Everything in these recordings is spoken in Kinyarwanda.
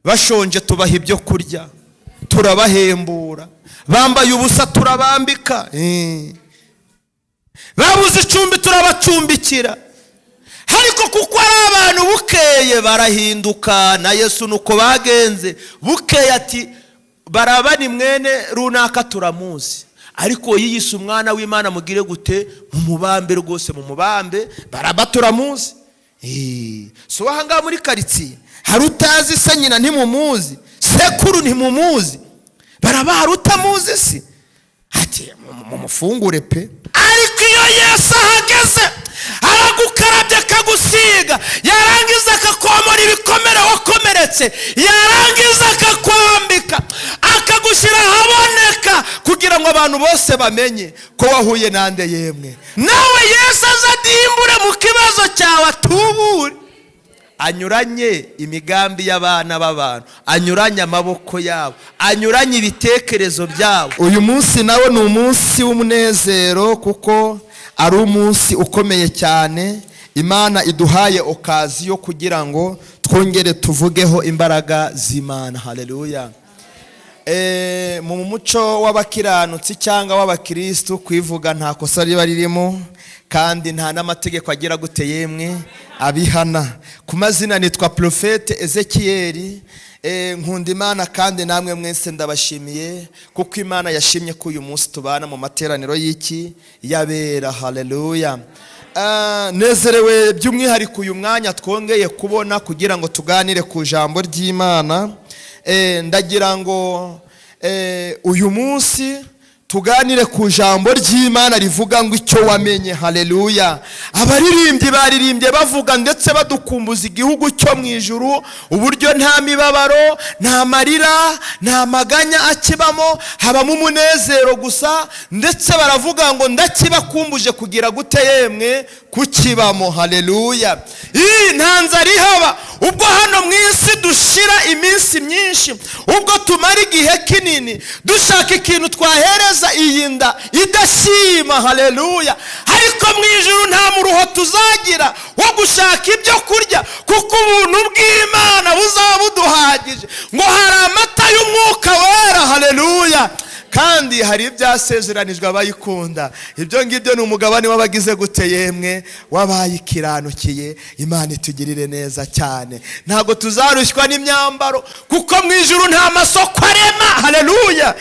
Bashonje tubaha ibyo kurya, turabahembura. Bambaye ubusa turabambika. Babuze icumbi turabacumbikira. Ariko kuko ari abantu bukeye barahinduka, na Yesu nuko bagenze. Bukeye ati: "Baraba ni mwene runaka, turamuzi, ariko yiyise umwana w'Imana, mugire gute? Mu mubambe rwose, mu mubambe. Baraba turamuzi." Si ahangaha ngaha muri karitsiye hari utazi se? Nyina ntimumuzi? Sekuru ntimumuzi? Baraba hari utamuzi? Si ati mumufungure pe. Ariko iyo Yesu ahageze, aragukarabya, akagusiga, yarangiza akakomora ibikomere wakomeretse, yarangiza akakwambika, akagushyira ahaboneka kugira ngo abantu bose bamenye ko wahuye nande yemwe. Nawe Yesu aza adimbure mu kibazo cyawe, atubure, anyuranye imigambi y'abana b'abantu, anyuranye amaboko yabo, anyuranye ibitekerezo byabo. Uyu munsi nawe ni umunsi w'umunezero, kuko ari umunsi ukomeye cyane Imana iduhaye occasion kugira ngo twongere tuvugeho imbaraga z'Imana. Haleluya! Mu muco w'abakiranutsi cyangwa w'abakirisitu, kwivuga nta kosa riba ririmo, kandi nta n'amategeko agira gute yemwe abihana. Ku mazina nitwa Prophète Ezekiyeli. Nkunda Imana, kandi namwe mwese ndabashimiye kuko Imana yashimye ko uyu munsi tubana mu materaniro y'iki yabera. Haleluya! Nezerewe by'umwihariko uyu mwanya twongeye kubona kugira ngo tuganire ku ijambo ry'Imana. Ndagira ngo uyu munsi tuganire ku ijambo ry'Imana rivuga ngo "Icyo wamenye". Haleluya! Abaririmbyi baririmbye bavuga ndetse badukumbuza igihugu cyo mu ijuru, uburyo nta mibabaro, nta marira, nta maganya akibamo, habamo umunezero gusa. Ndetse baravuga ngo ndakibakumbuje kugira gute yemwe? Kukibamo. Haleluya! Iyi nta nzara ihaba. Ubwo hano mu isi dushira iminsi myinshi, ubwo tumara igihe kinini dushaka ikintu twahereza iyi nda idashima. Haleluya! Ariko mu ijuru nta muruho tuzagira wo gushaka ibyo kurya, kuko ubuntu bw'Imana buzaba buduhagije. Ngo hari amata y'Umwuka Wera. Haleluya! Kandi hari ibyasezeranijwe abayikunda. Ibyo ngibyo ni umugabane w'abagize gute yemwe? W'abayikiranukiye. Imana itugirire neza cyane. Ntabwo tuzarushywa n'imyambaro, kuko mu ijuru nta masoko arema. Haleluya!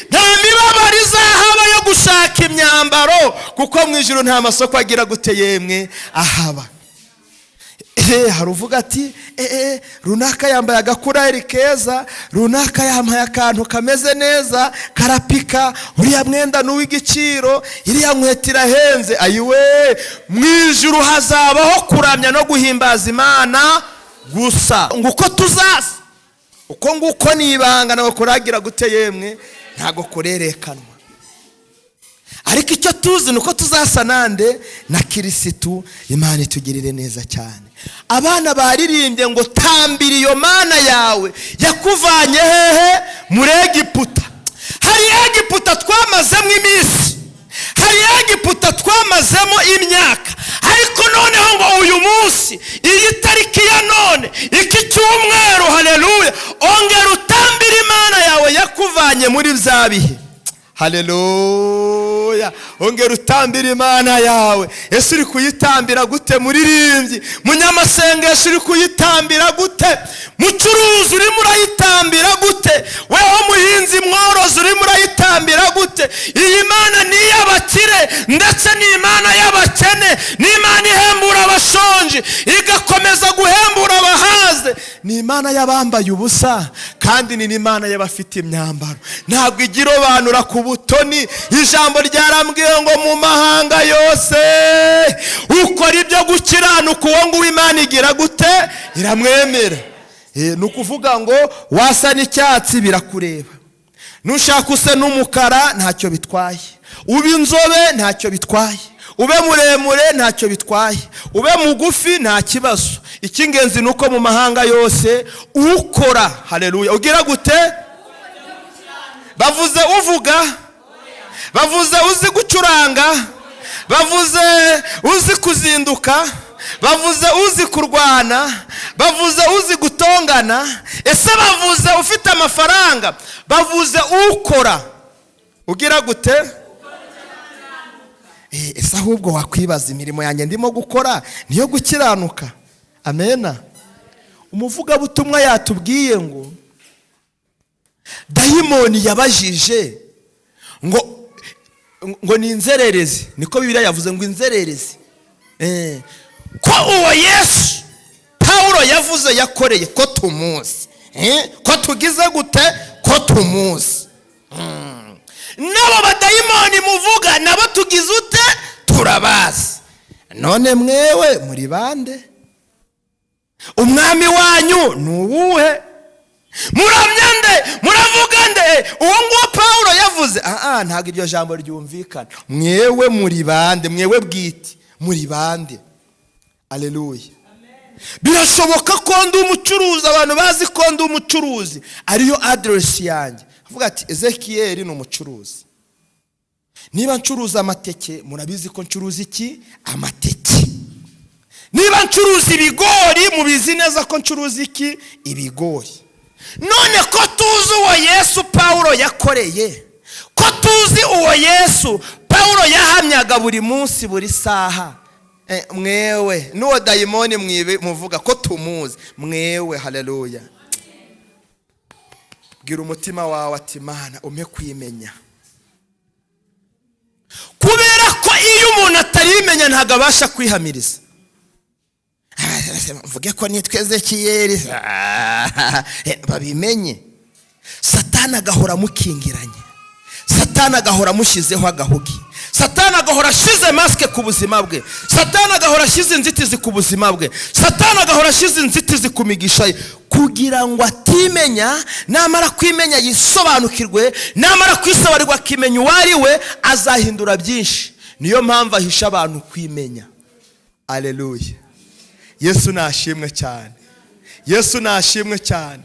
Nta mibabaro izahaba yo gushaka imyambaro, kuko mu ijuru nta masoko agira gute yemwe ahaba. Hari uvuga ati: "Runaka yambaye agakurari keza, runaka yambaye akantu kameze neza karapika, uriya mwenda ni uw'igiciro, iriya nkweto irahenze." Ayiwe, mu ijuru hazabaho kuramya no guhimbaza Imana gusa. Ngo uko tuzaza uko nguko ni ibanga, ntabwo kuragira gute yemwe? Ntabwo kurerekanwa. Ariko icyo tuzi ni uko tuzasa nande? Na Kirisitu. Imana itugirire neza cyane. Abana baririmbye ngo tambira iyo Mana yawe yakuvanye hehe? Muri Egiputa. Hari Egiputa twamazemo iminsi, hari Egiputa twamazemo imyaka, ariko noneho ngo uyu munsi, iyi tariki ya none, iki cyumweru, haleluya, ongera utambire Imana yawe yakuvanye muri bya bihe. Haleluya! Ongera utambire Imana yawe. Ese uri kuyitambira gute? Muririmbyi, munyamasengesho, uri kuyitambira gute? Mucuruzi, urimo urayitambira gute? Weho muhinzi mworozi, urimo urayitambira gute? Iyi Mana ni iy'abakire, ndetse ni Imana y'abakene, ni Imana ihembura abashonje, igakomeza guhembura abahaze, ni Imana y'abambaye ubusa, kandi ni n'Imana y'abafite imyambaro. Ntabwo igira irobanura ku butoni. Ijambo ryarambwiye ngo mu mahanga yose ukora ibyo gukiranuka, uwo nguwo Imana igira gute? Iramwemera. Ni ukuvuga ngo wasa n'icyatsi birakureba, nushaka use n'umukara ntacyo bitwaye, ube inzobe ntacyo bitwaye, ube muremure ntacyo bitwaye, ube mugufi nta kibazo. Icy'ingenzi ni uko mu mahanga yose ukora, haleluya, ugira gute? Bavuze uvuga, bavuze uzi gucuranga, bavuze uzi kuzinduka. Bavuze uzi kurwana? Bavuze uzi gutongana? Ese bavuze ufite amafaranga? Bavuze ukora ugira gute? Ese ahubwo wakwibaza imirimo yanjye ndimo gukora niyo gukiranuka? Amena. Umuvugabutumwa yatubwiye ngo dayimoni yabajije ngo ni inzererezi, niko Bibiliya yavuze ngo inzererezi, ko uwo Yesu Pawulo yavuze yakoreye ko tumuzi, ko tugize gute, ko tumuzi. N'abo badayimoni muvuga nabo tugize ute, turabazi. None mwewe muri bande? Umwami wanyu ni uwuhe? Muramya nde? Muravuga nde? Uwo nguwo Pawulo yavuze. Ntabwo iryo jambo ryumvikana. Mwewe muri bande? Mwewe bwite muri bande? Aleluya. Birashoboka ko ndi umucuruzi, abantu bazi ko ndi umucuruzi, ariyo aderesi yanjye. Avuga ati Ezekiyeli ni umucuruzi. Niba ncuruza amateke, murabizi ko ncuruza iki? Amateke. Niba ncuruza ibigori, mubizi neza ko ncuruza iki? Ibigori. None ko tuzi uwo Yesu Pawulo yakoreye, ko tuzi uwo Yesu Pawulo yahamyaga buri munsi buri saha, mwewe n'uwo dayimoni muvuga ko tumuzi, mwewe. Haleluya. Bwira umutima wawe ati Mana umpe kwimenya. Kubera ko iyo umuntu atarimenya ntabwo abasha kwihamiriza. Mvuge ko nitwe Ezekiyeli, babimenye. Satani agahora amukingiranye, Satani agahora amushyizeho agahugi, Satani agahora ashize masike ku buzima bwe, Satani agahora ashize inzitizi ku buzima bwe, Satani agahora ashize inzitizi ku migisha ye, kugira ngo atimenya. Namara kwimenya yisobanukirwe, namara kwisobanukirwa akimenya uwo ari we, azahindura byinshi. Niyo mpamvu ahisha abantu kwimenya. Aleluya. Yesu nashimwe cyane. Yesu nashimwe cyane.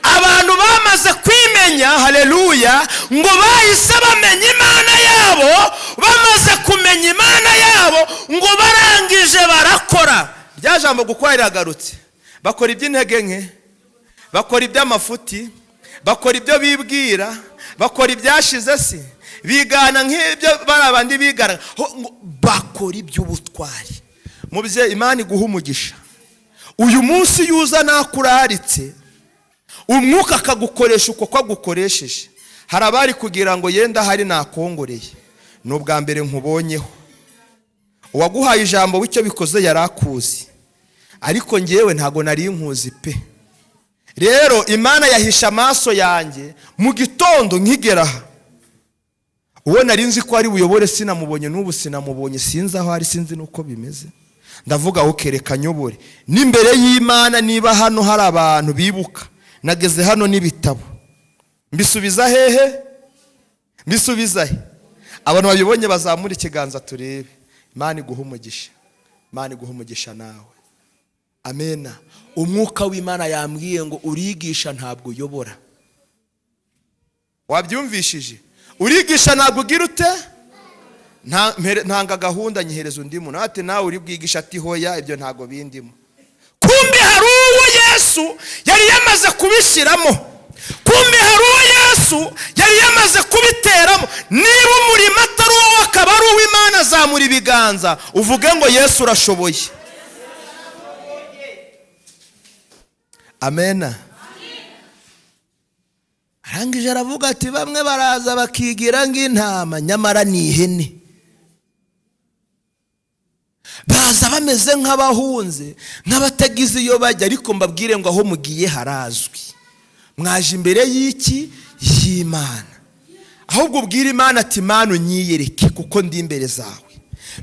Abantu bamaze kwimenya, haleluya, ngo bahise bamenya Imana yabo. Bamaze kumenya Imana yabo, ngo barangije barakora. Rya jambo gukora riragarutse. Bakora iby'intege nke, bakora iby'amafuti, bakora ibyo bibwira, bakora ibyashize, si bigana nk'ibyo bari abandi bigana, bakora iby'ubutwari. Mubye Imana iguha umugisha. Uyu munsi yuza nakuraritse, umwuka akagukoresha uko kwagukoresheje. Hari abari kugira ngo yenda hari nakongoreye, ni ubwa mbere nkubonyeho. Uwaguhaye ijambo w'icyo bikoze yarakuzi, ariko ngewe ntago nari nkuzi pe. Rero Imana yahisha amaso yanjye mu gitondo nkigera aha. Uwo nari nzi ko ari buyobore sinamubonye, n'ubu sinamubonye, sinzi aho ari, sinzi nuko bimeze. Ndavuga ukereka nyobore n'imbere y'Imana. Niba hano hari abantu bibuka, nageze hano n'ibitabo mbisubiza hehe? Mbisubiza he? Abantu babibonye bazamura ikiganza turebe. Imana iguha umugisha. Imana iguha umugisha nawe. Amena. Umwuka w'Imana yambwiye ngo urigisha ntabwo uyobora. Wabyumvishije? Urigisha ntabwo ugira ute? Ntanga gahunda nyihereza undi muntu. Ati nawe uri bwigisha, ati hoya ibyo ntago bindimo. Kumbe hari uwo Yesu yari yamaze kubishyiramo. Kumbe hari uwo Yesu yari yamaze kubiteramo. Niba umurimo atari uwo akaba ari uw'Imana, azamura ibiganza uvuge ngo Yesu urashoboye. Amena. Arangije aravuga ati bamwe baraza bakigira ng'intama nyamara ni ihene. Baza bameze nk'abahunze, nk'abatagize iyo bajya, ariko mbabwire ngo aho mugiye harazwi. Mwaje imbere y'iki? Y'Imana. Ahubwo ubwire Imana ati Mana unyiyereke kuko ndi imbere zawe.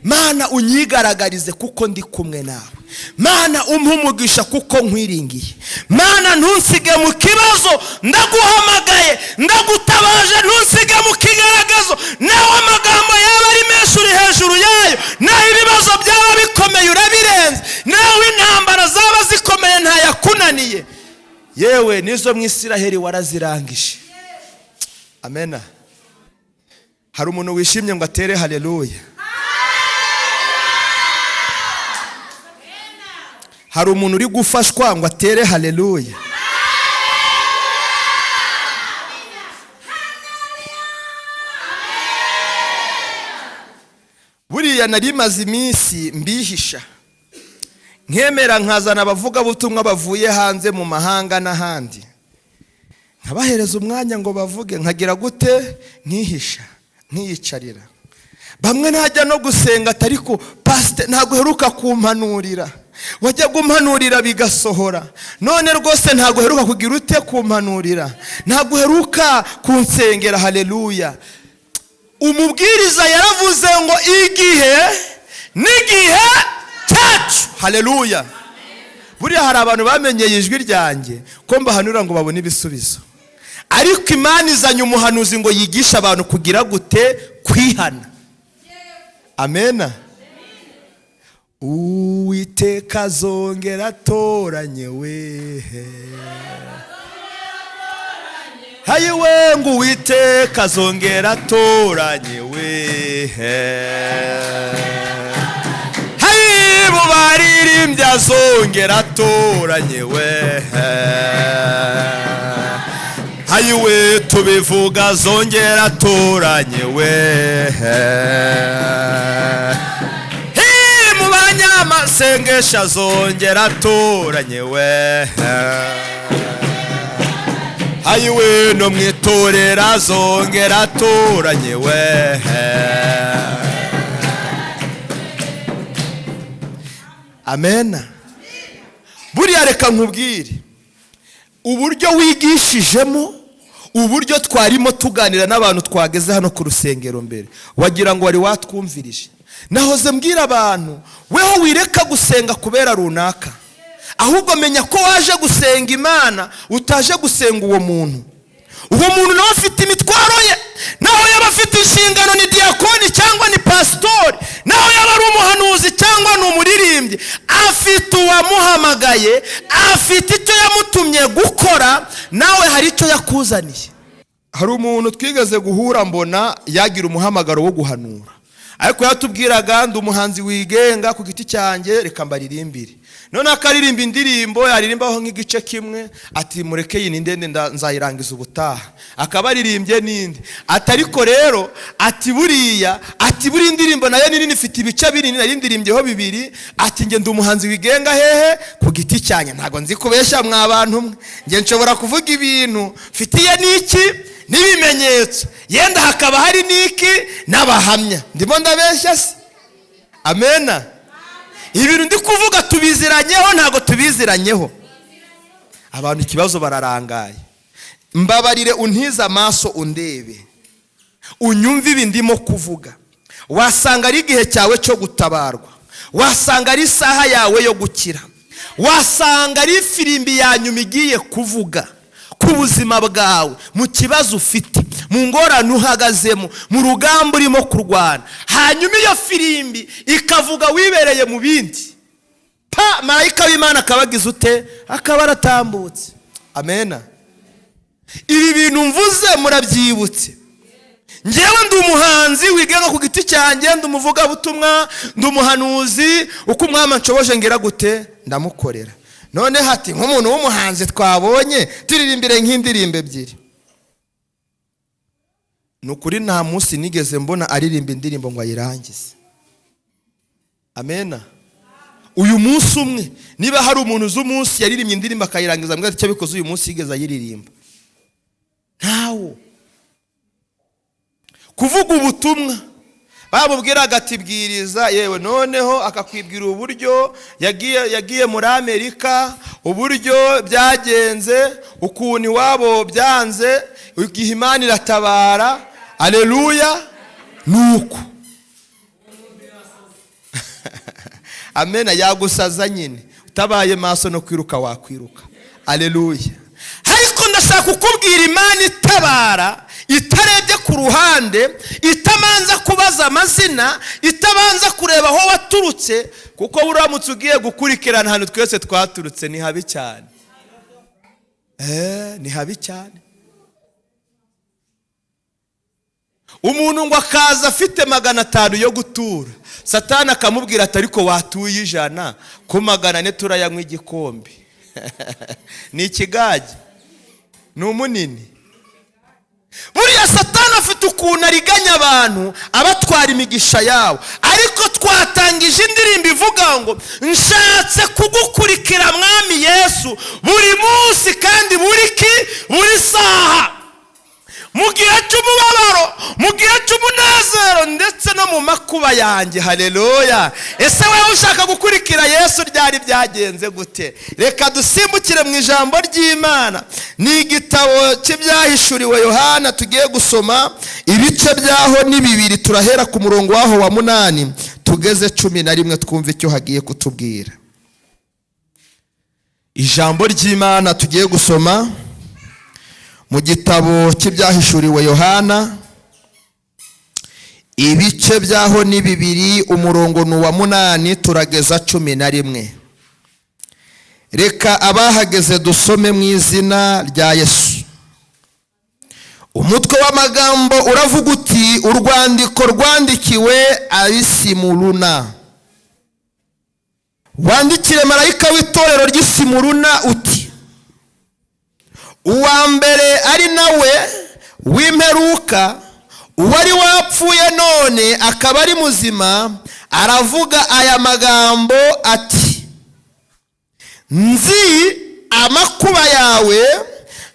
Mana unyigaragarize kuko ndi kumwe nawe. Mana umpe umugisha kuko nkwiringiye. Mana ntunsige mu kibazo, ndaguhamagaye, ndagutabaje, ntunsige mu kigaragazo. Nawe amagambo yaba ari menshi uri hejuru yayo, naho ibibazo byaba bikomeye urabirenze, nawe intambara zaba zikomeye ntayakunaniye. Yewe nizo mu Isiraheli warazirangije. Amena. Hari umuntu wishimye ngo atere haleluya. Hari umuntu uri gufashwa ngo atere haleluya? Buriya nari maze iminsi mbihisha, nkemera nkazana abavugabutumwa bavuye hanze mu mahanga n'ahandi, nkabahereza umwanya ngo bavuge, nkagira gute, nkihisha, nkiyicarira. Bamwe ntajya no gusenga ariko pasite ntabwo uheruka kumpanurira, wajya gumpanurira bigasohora, none rwose ntabwo uheruka kugira ute kumpanurira, ntabwo uheruka kunsengera. Haleluya. Umubwiriza yaravuze ngo igihe n'igihe cyacu. Haleluya. Buriya hari abantu bamenyeye ijwi ryanjye ko mbahanura ngo babone ibisubizo, ariko Imana izanye umuhanuzi ngo yigishe abantu kugira gute, kwihana. Amena. Uwiteka azongera atoranye wehe, hayiwe ngo Uwiteka azongera atoranye wehe, hayibu baririmbye azongera atoranye wehe, hayiwe tubivuga azongera atoranye wehe, mu banyamasengesho azongera atoranye wehe, hayiwe no mwitorera azongera atoranye wehe. Amena. Buriya reka nkubwire uburyo wigishijemo, uburyo twarimo tuganira n'abantu twageze hano ku rusengero mbere, wagira ngo wari watwumvirije. Nahoze mbwira abantu, weho wireka gusenga kubera runaka, ahubwo menya ko waje gusenga Imana, utaje gusenga uwo muntu. Uwo muntu nawe afite imitwaro ye, naho yaba afite inshingano, ni diakoni cyangwa ni pasitori, naho yaba ari umuhanuzi cyangwa ni umuririmbyi, afite uwamuhamagaye, afite icyo yamutumye gukora, nawe hari icyo yakuzaniye. Hari umuntu twigeze guhura mbona yagira umuhamagaro wo guhanura, ariko yatubwiraga ndi umuhanzi wigenga ku giti cyanjye, reka mbaririmbire. None akaririmba indirimbo yaririmbaho nk'igice kimwe, ati mureke iyi ndende nzayirangiza ubutaha, akaba aririmbye n'indi. Ati ariko rero, ati buriya, ati buri indirimbo nayo nini ifite ibice binini, nari ndirimbyeho bibiri. Ati nge ndi umuhanzi wigenga hehe ku giti cyanjye, ntago nzi kubeshya mwa bantu mwe, nge nshobora kuvuga ibintu mfitiye n'iki n'ibimenyetso, yenda hakaba hari n'iki n'abahamya, ndimo ndabeshya se? Amena. Ibintu ndi kuvuga tubiziranyeho, ntago tubiziranyeho. Abantu ikibazo bararangaye. Mbabarire untize amaso undebe, unyumve ibi ndimo kuvuga. Wasanga ari igihe cyawe cyo gutabarwa, wasanga ari isaha yawe yo gukira, wasanga ari ifirimbi ya nyuma igiye kuvuga ku buzima bwawe, mu kibazo ufite, mu ngorane uhagazemo, mu rugamba urimo kurwana. Hanyuma iyo firimbi ikavuga wibereye mu bindi, pa marayika w'Imana akabagize ute, akaba aratambutse. Amena. Ibi bintu mvuze murabyibutse. Ngewe ndi umuhanzi wigenga ku giti cyanjye, ndi umuvugabutumwa, ndi umuhanuzi, uko umwami anshoboje ngira gute ndamukorera. None hati nk'umuntu w'umuhanzi twabonye turirimbire nk'indirimbo ebyiri. Nukuri nta munsi nigeze mbona aririmba indirimbo ngo ayirangize. Amena. Uyu munsi umwe, niba hari umuntu uzi umunsi yaririmbye indirimbo akayirangiza, mbwa icyo bikoze uyu munsi yigeze ayiririmba, ntawo. Kuvuga ubutumwa bamubwiraga ati bwiriza, yewe noneho akakwibwira uburyo yagiye muri Amerika, uburyo byagenze, ukuntu iwabo byanze, igihe Imana iratabara. Aleluya. Nuko amena. Yagusaza nyine, utabaye maso no kwiruka wakwiruka. Aleluya. Ariko ndashaka kukubwira Imana itabara, itarebye ku ruhande, itabanza kubaza amazina, itabanza kureba aho waturutse, kuko uramutse ugiye gukurikirana ahantu twese twaturutse ni habi cyane. Ni habi cyane. Umuntu ngo akaza afite 500 yo gutura, Satani akamubwira ati ariko watuye 100 ku 400 turayanywa igikombe. Ni ikigage, ni umunini. Buriya Satani afite ukuntu ariganya abantu abatwara imigisha yabo. Ariko twatangije indirimbo ivuga ngo nshatse kugukurikira Mwami Yesu buri munsi kandi buri saha, mu gihe cy'umubabaro, mu gihe cy'umunezero, ndetse no mu makuba yanjye. Haleluya. Ese wowe ushaka gukurikira Yesu ryari byagenze gute? Reka dusimbukire mu ijambo ry'Imana. Ni igitabo cy'ibyahishuriwe Yohana tugiye gusoma ibice byaho ni 2, turahera ku murongo waho wa 8 tugeze 11 twumve icyo hagiye kutubwira. Ijambo ry'Imana tugiye gusoma mu gitabo cy'ibyahishuriwe Yohana, ibice byaho ni 2, umurongo ni uwa 8 turageza 11. Reka abahageze dusome mu izina rya Yesu. Umutwe w'amagambo uravuga uti urwandiko rwandikiwe ab'Isimuruna. Wandikire marayika w'itorero ry'Isimuruna uti uwa mbere ari nawe w'imperuka, uwari wapfuye none akaba ari muzima, aravuga aya magambo ati nzi amakuba yawe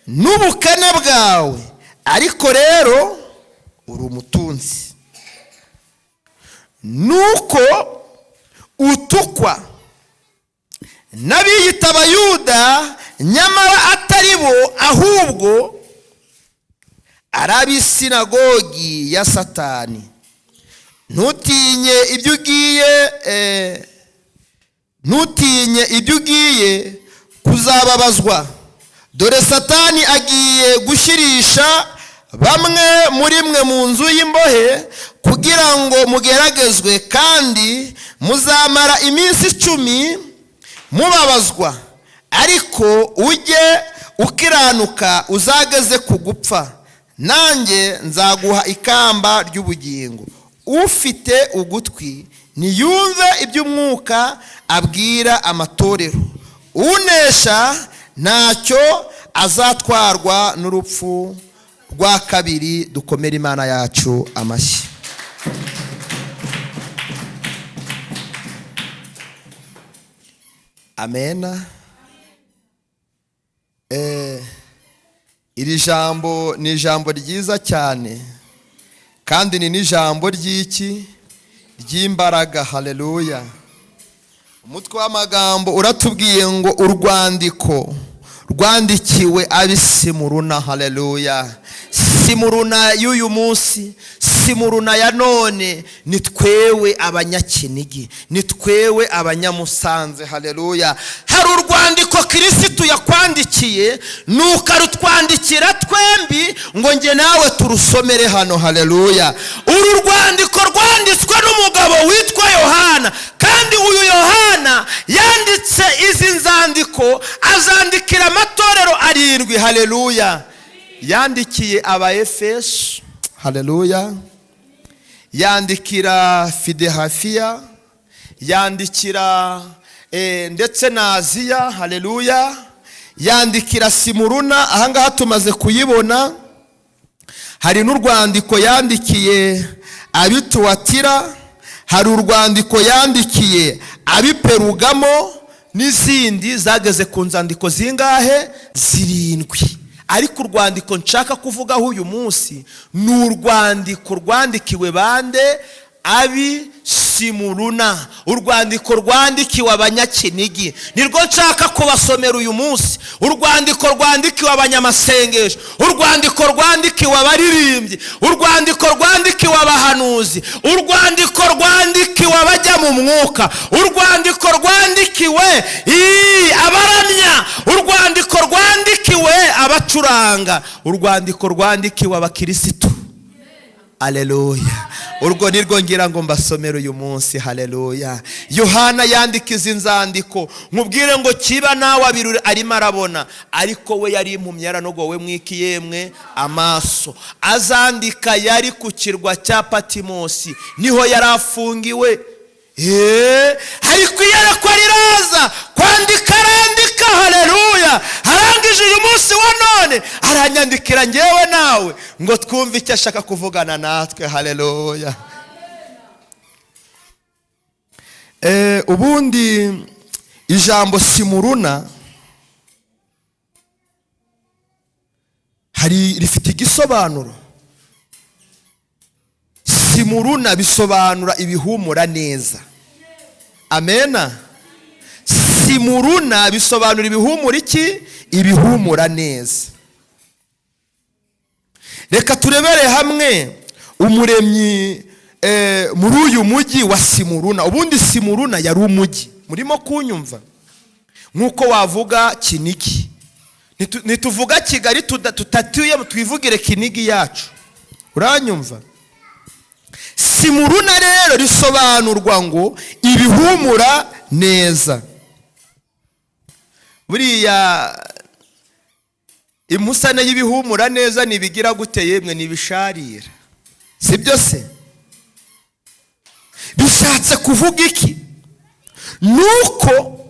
n'ubukene bwawe, ariko rero uri umutunzi. Nuko utukwa n'abiyita Abayuda nyamara atari bo, ahubwo ari ab'isinagogi ya Satani. Ntutinye ibyo ugiye kuzababazwa. Dore Satani agiye gushyirisha bamwe muri mwe mu nzu y'imbohe kugira ngo mugeragezwe, kandi muzamara iminsi 10 mubabazwa. Ariko ujye ukiranuka uzageze ku gupfa, nanjye nzaguha ikamba ry'ubugingo. Ufite ugutwi niyumve iby'umwuka abwira amatorero. Unesha ntacyo azatwarwa n'urupfu rwa kabiri. Dukomere Imana yacu amashyi. Amena. Iri jambo ni ijambo ryiza cyane, kandi ni n'ijambo ry'iki? Ry'imbaraga. Haleluya. Umutwe w'amagambo uratubwiye ngo urwandiko rwandikiwe ab'Isimuruna. Haleluya. Simuruna y'uyu munsi, Simuruna ya none, ni twewe abanyakinigi, ni twewe abanyamusanze. Haleluya. Hari urwandiko Kristo yakwandikiye, nuko arutwandikira twembi ngo nge nawe turusomere hano. Haleluya. Uru rwandiko rwanditswe n'umugabo witwa Yohana, kandi uyu Yohana yanditse izi nzandiko azandikira amatorero 7. Haleluya. Yandikiye Abaefeso, haleluya, yandikira Filadelfiya, yandikira ndetse na Aziya, haleluya, yandikira Simuruna, ahangaha tumaze kuyibona. Hari n'urwandiko yandikiye ab'Ituwatira, hari urwandiko yandikiye ab'Iperugamo, n'izindi zageze ku nzandiko zingahe? 7. Ariko urwandiko nshaka kuvugaho uyu munsi ni urwandiko rwandikiwe bande? Abi Simuruna. Urwandiko rwandikiwe abanyakinigi nirwo nshaka kubasomera uyu munsi. Urwandiko rwandikiwe abanyamasengesho, urwandiko rwandikiwe abaririmbyi, urwandiko rwandikiwe abahanuzi, urwandiko rwandikiwe abajya mu mwuka, urwandiko rwandikiwe abaramya, urwandiko rwandikiwe abacuranga, urwandiko rwandikiwe abakirisitu. Haleluya. Urwo ni rwo ngira ngo mbasomere uyu munsi. Haleluya. Yohana yandika izi nzandiko, nkubwire ngo kiba nawe abiri arimo arabona, ariko we yari impumyi, yaranogowe mwiki yemwe amaso. Azandika yari ku kirwa cya Patimosi, niho yari afungiwe. Ariko iyerekwa riraza, kwandika arandika. Haleluya. Arangije uyu munsi wa none aranyandikira ngewe nawe ngo twumve icyo ashaka kuvugana natwe. Haleluya. Ubundi ijambo Simuruna hari rifite igisobanuro. Simuruna bisobanura ibihumura neza. Amena. Simuruna bisobanura ibihumura iki? Ibihumura neza. Reka turebere hamwe umuremyi muri uyu mujyi wa Simuruna. Ubundi Simuruna yari umujyi, murimo kunyumva, nkuko wavuga Kinigi. Nituvuga Kigali tutatuye, twivugire Kinigi yacu. Uranyumva? Simuruna rero risobanurwa ngo ibihumura neza. Buriya imusane y'ibihumura neza nibigira gute yemwe? Nibisharira, sibyo se? Bishatse kuvuga iki? Nuko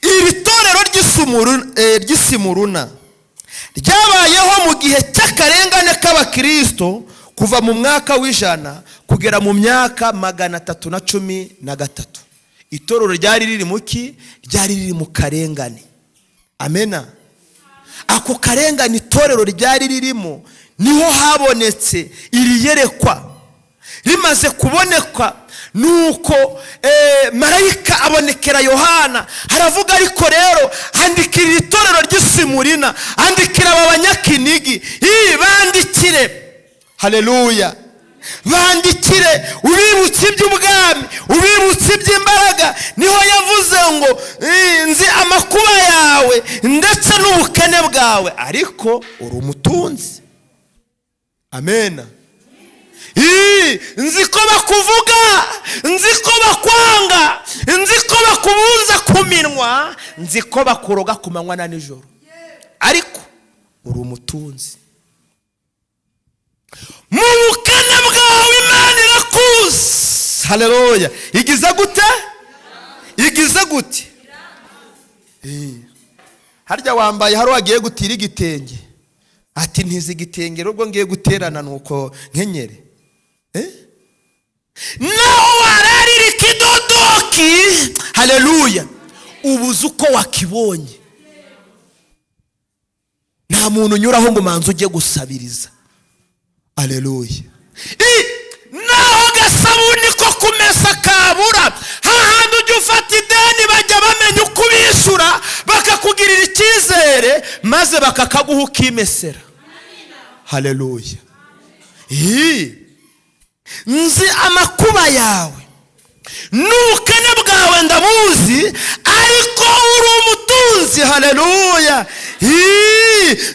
iri torero ry'Isimuruna ryabayeho mu gihe cy'akarengane k'abakristo, kuva mu mwaka w'100 kugera mu myaka 313. Itorero ryari riri mu ki? Ryari riri mu karengane. Amena. Ako karengane itorero ryari ririmo, niho habonetse iri yerekwa. Rimaze kuboneka nuko marayika abonekera Yohana, haravuga ariko rero andikira itorero ry'Isimurina, andikira aba banyakinigi, bandikire. Haleluya. Bandikire ubibutse iby'ubwami, ubibutse iby'imbaraga. Niho yavuze ngo nzi amakuba yawe ndetse n'ubukene bwawe, ariko uri umutunzi. Amena. Nzi ko bakuvuga, nzi ko bakwanga, nzi ko bakubunza ku minwa, nzi ko bakuroga ku manywa na nijoro, ariko uri umutunzi. Mu bukene bwawe Imana irakuzi. Haleluya. Igize gute? Igize gute? Harya wambaye, hari wagiye gutira igitenge, ati ntizi igitenge ubwo ngiye guterana nuko nkenyere. Naho wararira ikidodoki, haleluya, ubuze uko wakibonye. Nta muntu unyuraho ngo manze ujye gusabiriza. Haleluya. Naho gasabuni ko kumesa kabura, hahandi ujya ufata ideni bajya bamenya uko ubishyura, bakakugirira icyizere maze bakakaguha ukimesera. Haleluya. Nzi amakuba yawe n'ubukene bwawe ndabuzi, ariko uri umutunzi. Haleluya.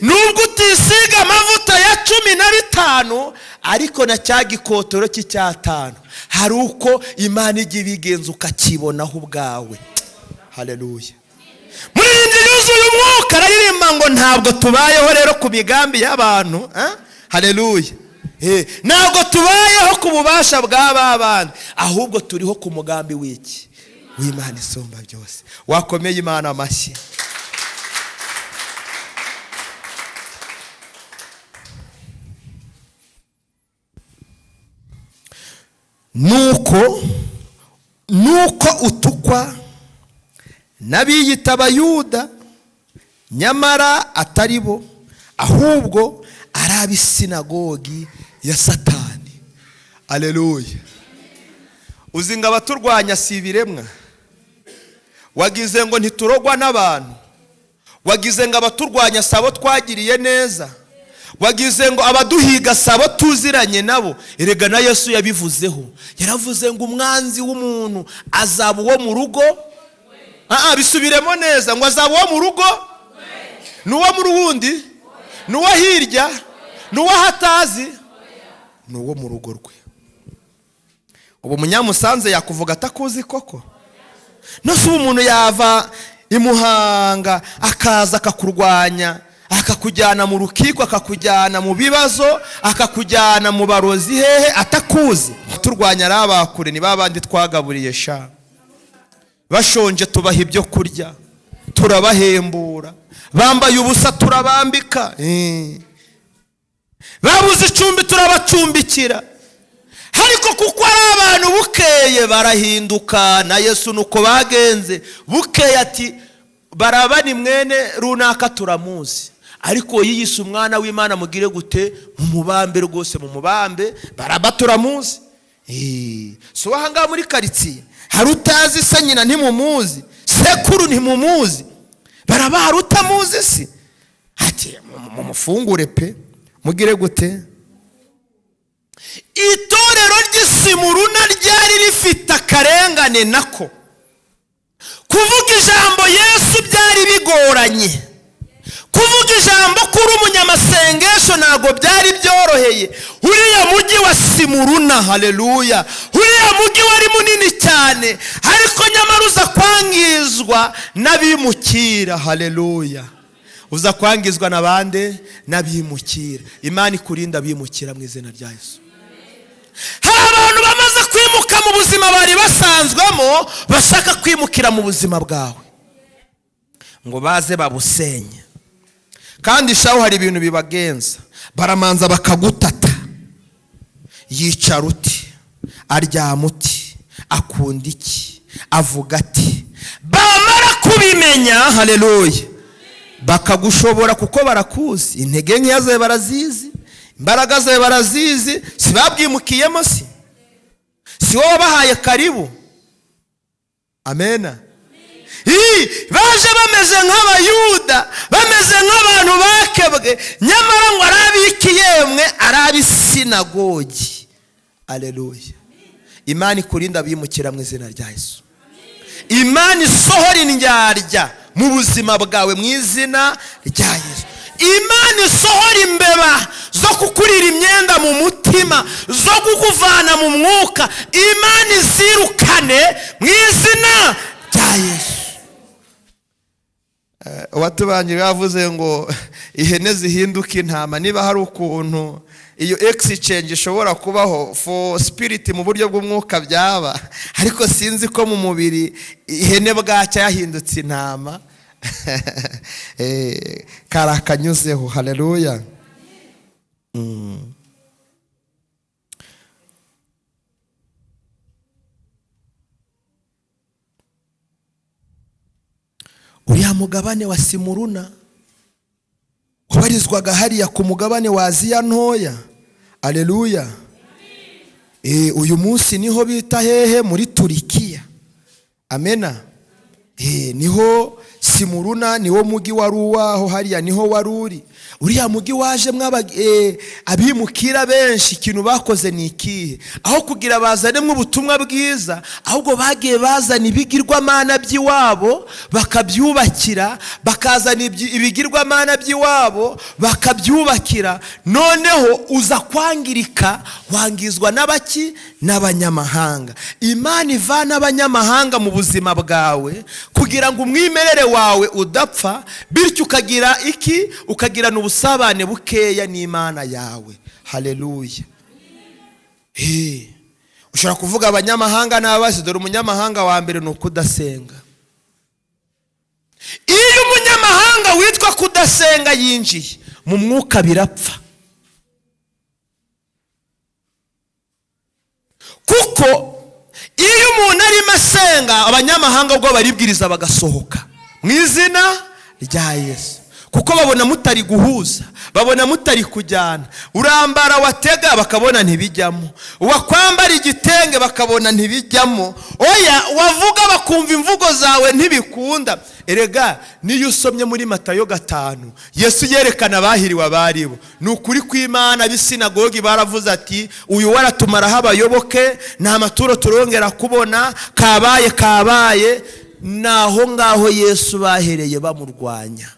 Nubwo utisiga amavuta ya 15, ariko na cya gikotoro cy'icyatanu hari uko Imana ijya ibigenza ukakibonaho ubwawe. Haleluya. Muri iyi yuzuye umwuka araririmba ngo ntabwo tubayeho rero ku migambi y'abantu. Haleluya. Ntabwo tubayeho ku bubasha bw'aba bandi, ahubwo turiho ku mugambi w'iki? W'Imana isumba byose. Wakomeye Imana amashyi. Nuko utukwa n'abiyita Abayuda, nyamara atari bo, ahubwo ari ab'isinagogi ya Satani. Haleluya. Uzi ngo abaturwanya si ibiremwa. Wagize ngo ntiturogwa n'abantu. Wagize ngo abaturwanya sabo twagiriye neza. Wagize ngo abaduhiga sabo tuziranye nabo. Erega na Yesu yabivuzeho. Yaravuze ngo umwanzi w'umuntu azaba uwo mu rugo. Bisubiremo neza, ngo azaba uwo mu rugo, nuwo mu ruwundi, nuwo hirya, nuwo hatazi, nuwo mu rugo rwe. Ubu Munyamusanze yakuvuga atakuzi koko? Nose ubu umuntu yava i Muhanga akaza akakurwanya, akakujyana mu rukiko, akakujyana mu bibazo, akakujyana mu barozi hehe atakuzi? Turwanya ari abakure, ni babandi twagaburiye sha, bashonje tubaha ibyo kurya, turabahembura, bambaye ubusa turabambika, babuze icumbi turabacumbikira. Ariko kuko ari abantu bukeye barahinduka, na Yesu nuko bagenze. Bukeye ati Baraba ni mwene runaka turamuzi, ariko yiyise umwana w'Imana, mugire gute? Mumubambe rwose, mumubambe. Baraba turamuzi. Si uwo ahangaha muri karitsiye hari utazi se nyina ntimumuzi, sekuru ntimumuzi, Baraba hari utamuzi si? Ati mumufungure pe, mugire gute? Itorero ry'Isimuruna ryari rifite akarengane nako. Kuvuga ijambo Yesu byari bigoranye, kuvuga ijambo kuri umunyamasengesho ntabwo byari byoroheye. Uriya mujyi wa Simuruna, haleluya, uriya mujyi wari munini cyane, ariko nyamara uza kwangizwa n'abimukira. Haleluya, uza kwangizwa na bande? N'abimukira. Imana ikurinda abimukira mu izina rya Yesu. Hari abantu bamaze kwimuka mu buzima bari basanzwemo, bashaka kwimukira mu buzima bwawe ngo baze babusenye. Kandi shaho hari ibintu bibagenza, baramanza bakagutata. Yicara uti, aryama uti, akunda iki, avuga ati. Bamara kubimenya, haleluya, bakagushobora kuko barakuzi, intege nkeya zawe barazizi, imbaraga zawe barazizi. Si babwimukiyemo si? Si wowe wabahaye karibu? Amena. Baje bameze nk'abayuda, bameze nk'abantu bakebwe, nyamara ngo arabiki yemwe, arabisinagogi. Haleluya. Imana ikurinda abimukira mu izina rya Yesu. Imana isohora indyarya mu buzima bwawe mu izina rya Yesu. Imana isohora imbeba zo kukurira imyenda mu mutima, zo kukuvana mu mwuka, Imana izirukane mu izina rya Yesu. Uwatubanjirije yavuze ngo ihene zihinduka intama. Niba hari ukuntu iyo exchange ishobora kubaho for spirit mu buryo bw'umwuka byaba, ariko sinzi ko mu mubiri ihene bwacya yahindutse intama. Karakanyuzeho. Haleluya. Uriya mugabane wa Simuruna wabarizwaga hariya ku mugabane wa Aziya ntoya. Haleluya. Uyu munsi niho bita hehe? Muri Turikiya. Amena. Niho Simuruna, niwo mugi wari uwaho hariya, niho wari uri. Uriya mugi waje abimukira benshi. Ikintu bakoze ni ikihe? Aho kugira bazane ubutumwa bwiza, ahubwo bagiye bazana ibigirwamana by'iwabo bakabyubakira, bakazana ibigirwamana by'iwabo bakabyubakira. Noneho uza kwangirika, wangizwa n'abaki? N'abanyamahanga. Imana ivana abanyamahanga mu buzima bwawe kugira ngo umwimerere wawe udapfa, bityo ukagira iki? Ukagira ubusabane bukeya n'Imana yawe. Haleluya. Ushobora kuvuga abanyamahanga n'abazi. Dore umunyamahanga wa mbere ni ukudasenga. Iyo umunyamahanga witwa kudasenga yinjiye mu mwuka birapfa, kuko iyo umuntu arimo asenga abanyamahanga ubwo baribwiriza bagasohoka mu izina rya Yesu, kuko babona mutari guhuza, babona mutari kujyana. Urambara watega bakabona ntibijyamo, wakwambara igitenge bakabona ntibijyamo, oya wavuga bakumva imvugo zawe ntibikunda. Erega niyo usomye muri Matayo 5, Yesu yerekana abahiriwe abaribo. Ni ukuri kw'Imana, ab'isinagogi baravuze ati uyu waratumaraho abayoboke, nta maturo turongera kubona, kabaye kabaye. Naho ngaho Yesu bahereye bamurwanya,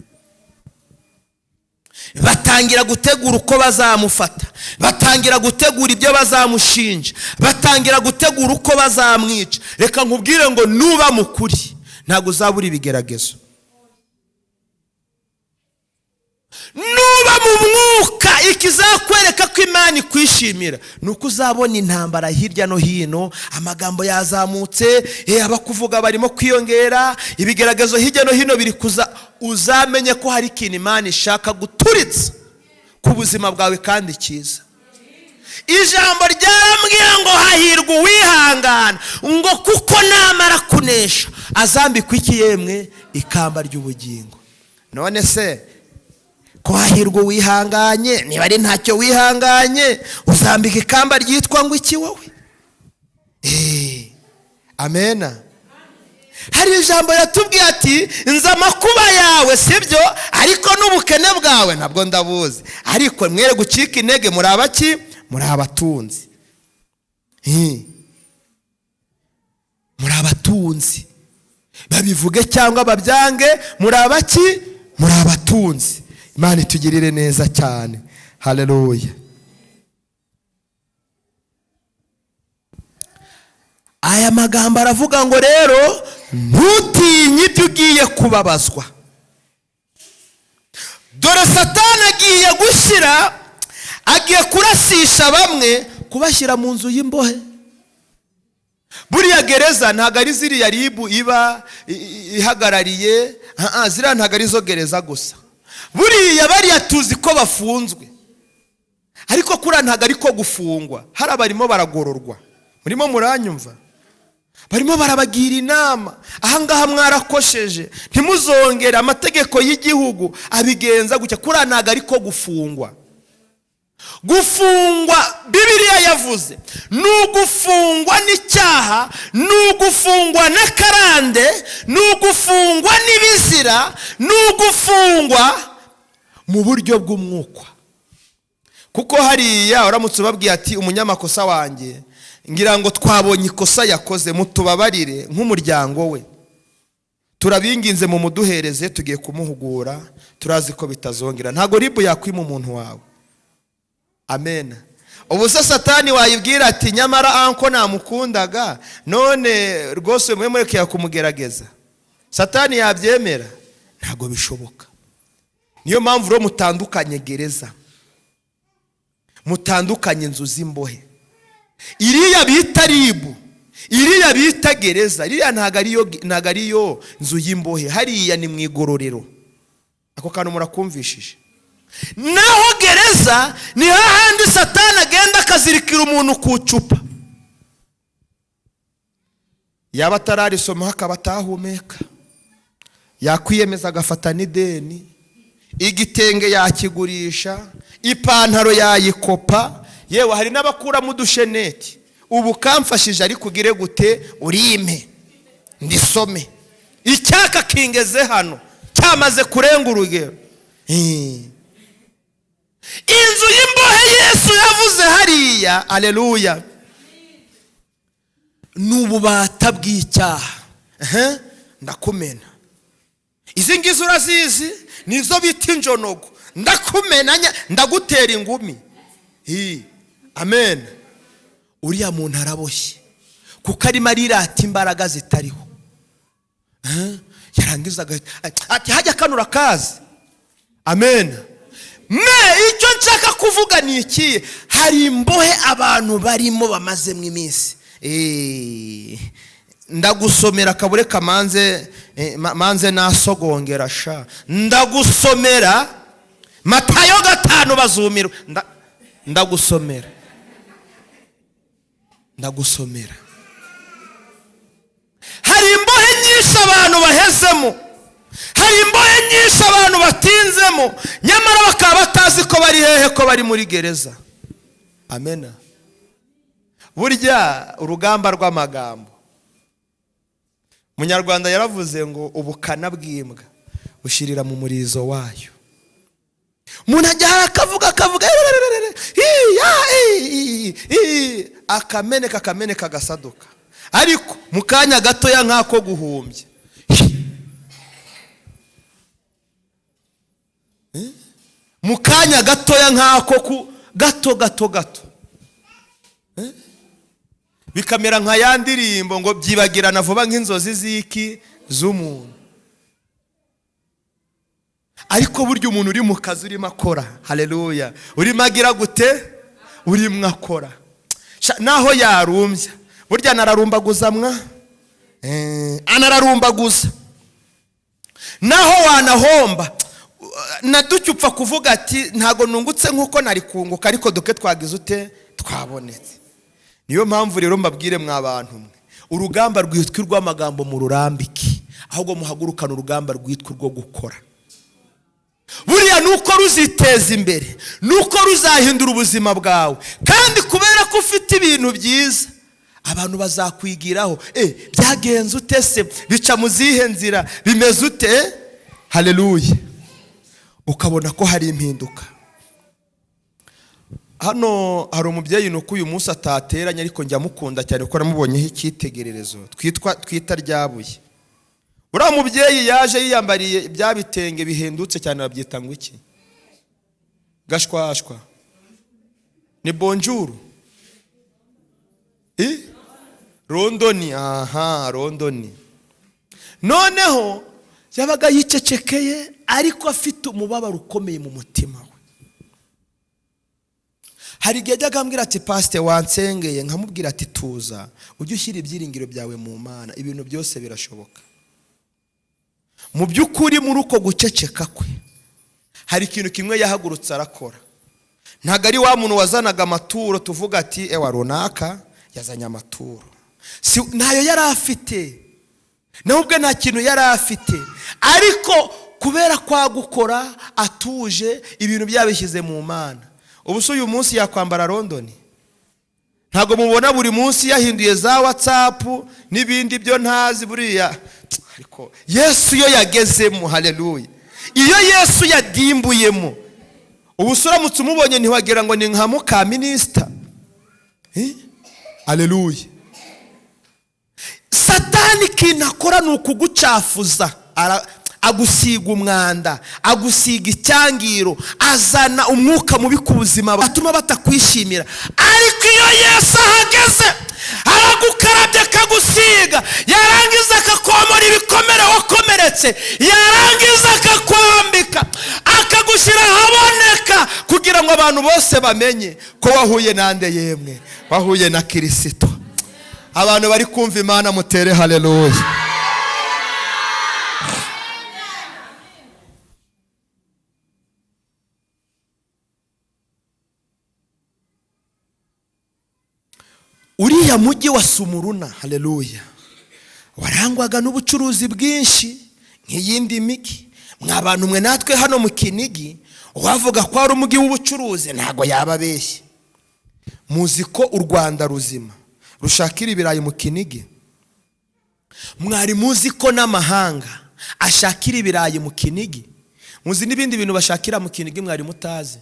batangira gutegura uko bazamufata. Batangira gutegura ibyo bazamushinja, batangira gutegura uko bazamwica. Reka nkubwire ngo nuba mukuri ntabwo uzabura ibigeragezo. Nuba mu mwuka, ikizakwereka ko Imana ikwishimira ni uko uzabona intambara hirya no hino, amagambo yazamutse, abakuvuga barimo kwiyongera, ibigeragezo hirya no hino biri kuza. Uzamenye ko hari ikintu Imana ishaka guturitsa ku buzima bwawe kandi cyiza. Ijambo ryarambwira ngo hahirwa uwihangana, ngo kuko namara kunesha azambikwa iki yemwe? Ikamba ry'ubugingo. None se ko hahirwa uwihanganye, niba ari ntacyo wihanganye uzambika ikamba ryitwa ngo iki wowe? Amena. Hari ijambo yatubwiye ati nzi amakuba yawe, sibyo, ariko n'ubukene bwawe ntabwo ndabuzi, ariko mwere gucika intege, muri abaki? Muri abatunzi. Muri abatunzi, babivuge cyangwa babyange, muri abaki? Muri abatunzi. Imana itugirire neza cyane. Haleluya. Aya magambo aravuga ngo rero ntutinye ibyo ugiye kubabazwa. Dore Satani agiye gushyira, agiye kurasisha bamwe, kubashyira mu nzu y'imbohe. Buriya gereza ntabwo ari ziriya ribu iba ihagarariye, ziriya ntabwo ari zo gereza gusa. Buriya bariya tuzi ko bafunzwe, ariko kuriya ntabwo ari ko gufungwa. Hari abarimo baragororwa, murimo muranyumva, barimo barabagira inama, ahangaha mwarakosheje, ntimuzongere, amategeko y'igihugu abigenza gutya. Kuriya ntabwo ari ko gufungwa. Gufungwa Bibiliya yavuze ni ugufungwa n'icyaha, ni ugufungwa n'akarande, ni ugufungwa n'ibizira, ni ugufungwa mu buryo bw'umwuka. Kuko hariya uramutse ubabwiye ati umunyamakosa wanjye ngira ngo twabonye ikosa yakoze, mutubabarire nk'umuryango we, turabinginze mu muduhereze, tugiye kumuhugura, turazi ko bitazongera. Ntago ribu yakwima umuntu wawe. Amen. Ubu se Satani wayibwira ati nyamara anko namukundaga, none rwose mwe murekeye kumugerageza. Satani yabyemera? Ntago bishoboka. Niyo mpamvu rero mutandukanye gereza, mutandukanye inzu z'imbohe. Iriya bita ribu, iriya bita gereza, iriya ntago ariyo nzu y'imbohe, hariya ni mu igororero. Ako kantu murakumvishije. Naho gereza ni hahandi Satani agenda akazirikira umuntu ku cupa, yaba atararisoma akaba atahumeka, yakwiyemeza agafata n'ideni, igitenge yakigurisha, ipantaro yayikopa, yewe hari n'abakuramo udusheneti. Ubu kamfashije ariko ugire gute, urime ndisome, icyaka kingeze hano cyamaze kurenga urugero. Inzu y'imbohe Yesu yavuze hariya, aleluya, n'ububata bw'icyaha. Ndakumena izi ngizo urazizi, nizo bita injonogo, ndakumena, ndagutera ingumi. Amen. Uriya muntu araboshye kuko arimo arirata imbaraga zitariho. Yarangiza ati hajya kanura kazi. Amen. Me icyo nshaka kuvuga ni iki? Hari imbohe abantu barimo bamazemo iminsi. Ndagusomera kabure kamanze, manze nasogongera sha. Ndagusomera Matayo 5 bazumirwa. Ndagusomera. Ndagusomera. Hari imbohe nyinshi abantu bahezemo, hari imbohe nyinshi abantu batinzemo, nyamara bakaba batazi ko bari hehe, ko bari muri gereza. Amena. Burya urugamba rw'amagambo, Munyarwanda yaravuze ngo ubukana bw'imbwa bushirira mu murizo wayo. Umuntu ajya akavuga akavuga, akameneka akameneka agasaduka, ariko mu kanya gatoya nk'ako guhumbya, mu kanya gatoya nk'ako Gato gato gato bikamera nka ya ndirimbo ngo byibagirana vuba nk'inzozi z'iki z'umuntu. Ariko burya umuntu uri mu kazi urimo akora, haleluya, urimo agira gute, urimo akora, naho yarumbya burya anararumbaguza mwa, anararumbaguza, naho wanahomba na duke upfa kuvuga ati ntago nungutse nkuko nari kunguka, ariko duke twagize ute, twabonetse. Niyo mpamvu rero mbabwire mwa bantu mwe, urugamba rwitwa urw'amagambo mururambike, ahubwo muhagurukane urugamba rwitwa urwo gukora. Buriya nuko ruziteza imbere, nuko ruzahindura ubuzima bwawe, kandi kubera ko ufite ibintu byiza abantu bazakwigiraho. Byagenze ute se, bica mu zihe nzira, bimeze ute? Haleluya. Ukabona ko hari impinduka. Hano hari umubyeyi nuko uyu munsi atateranye, ariko njya mukunda cyane kuko namubonyeho icyitegererezo twita ryabuye. Uriya mubyeyi yaje yiyambariye bya bitenge bihendutse cyane, babyita ngo iki? Gashwashwa. Ni bonjour. Rondoni, aha, Rondoni. Noneho yabaga yicecekeye ariko afite umubabaro ukomeye mu mutima we. Hari igihe ajyaga ambwira ati pasite wansengeye, nkamubwira ati tuza ujye ushyira ibyiringiro byawe mu Mana, ibintu byose birashoboka. Mu by'ukuri muri uko guceceka kwe hari ikintu kimwe yahagurutse arakora. Ntabwo ari wa muntu wazanaga amaturo tuvuga ati ewa runaka yazanye amaturo, si ntayo yari afite, nawe ubwe nta kintu yari afite, ariko kubera kwa gukora atuje ibintu byabishyize mu Mana. Ubu se uyu munsi yakwambara Londoni? Ntabwo mubona buri munsi yahinduye za WhatsApp n'ibindi byo ntazi buriya. Ariko Yesu iyo yagezemo, haleluya, iyo Yesu yadimbuyemo, ubu se uramutse umubonye ntiwagira ngo ni nka muka minisita. Haleluya. Satani ikintu akora ni ukugucafuza, agusiga umwanda, agusiga icyangiro, azana umwuka mubi ku buzima atuma batakwishimira. Ariko iyo Yesu ahageze aragukarabya akagusiga, yarangiza akakomora ibikomere wakomeretse, yarangiza akakwambika, akagushyira ahaboneka kugira ngo abantu bose bamenye ko wahuye nande, yemwe wahuye na Kirisito. Abantu bari kumva Imana mutere haleluya. Uriya mujyi wa Sumuruna, haleluya, warangwaga n'ubucuruzi bwinshi nk'iyindi migi. Mwa bantu mwe natwe hano mu Kinigi wavuga ko ari umujyi w'ubucuruzi ntago yababeshye. Muzi ko u Rwanda ruzima rushakira ibirayi mu Kinigi? Mwari muzi ko n'amahanga ashakira ibirayi mu Kinigi? Muzi n'ibindi bintu bashakira mu Kinigi mwari mutazi?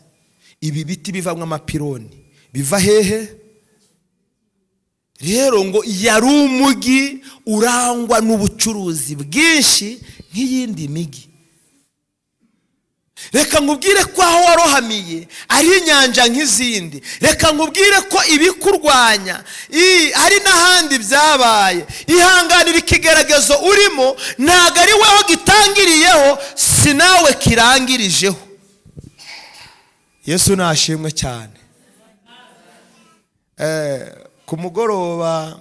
Ibi biti bivamwo amapironi biva hehe? Rero ngo yari umugi urangwa n'ubucuruzi bwinshi nk'iyindi migi. Reka nkubwire ko aho warohamiye ari inyanja nk'izindi. Reka nkubwire ko ibikurwanya hari n'ahandi byabaye. Ihanganira ikigeragezo urimo, ntago ari weho gitangiriyeho, si nawe kirangirijeho. Yesu nashimwe cyane. Ku mugoroba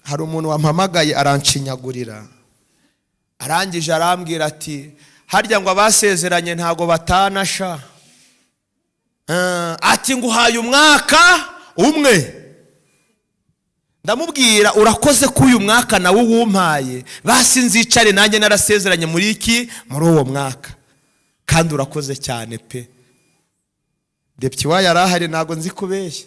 hari umuntu wampamagaye aranshinyagurira, arangije arambwira ati harya ngo abasezeranye ntago batanasha, ati nguhaye umwaka umwe. Ndamubwira urakoze ko uyu mwaka nawe wumpaye, basi nzicare nanjye narasezeranye muri iki, muri uwo mwaka, kandi urakoze cyane pe. Depti wa yarahari ntago nzi kubeshya.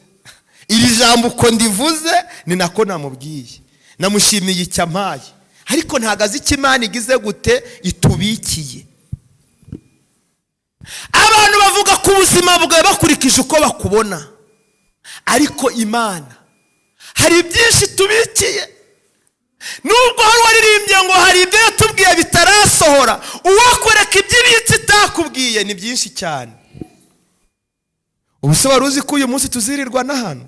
Iri jambo uko ndivuze ni nako namubwiye, namushimiye icyo ampaye, ariko ntago azi icyo Imana igize gute itubikiye. Abantu bavuga ku buzima bwawe bakurikije uko bakubona, ariko Imana hari byinshi tubikiye. Nubwo hari waririmbye ngo hari ibyo yatubwiye bitarasohora, uwakwereka iby'ibitsi itakubwiye ni byinshi cyane. Ubu se wari uzi ko uyu munsi tuzirirwa na hano?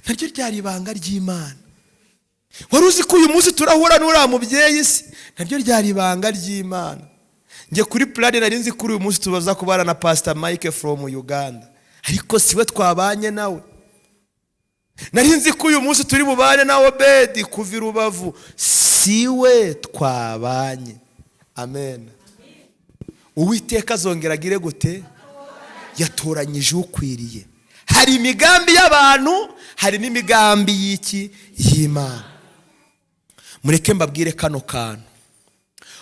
Naryo ryari ibanga ry'Imana. Wari uzi ko uyu munsi turahura n'uriya mubyeyi se? Naryo ryari ibanga ry'Imana. Njye kuri plan nari nzi ko uyu munsi tubaza kubana na Pastor Mike from Uganda, ariko siwe twabanye nawe. Nari nzi ko uyu munsi turi bubane na Obedi kuva i Rubavu, siwe twabanye. Amen. Uwiteka azongera agire gute? Yatoranyije ukwiriye. Hari imigambi y'abantu, hari n'imigambi y'iki? Y'Imana. Mureke mbabwire kano kantu.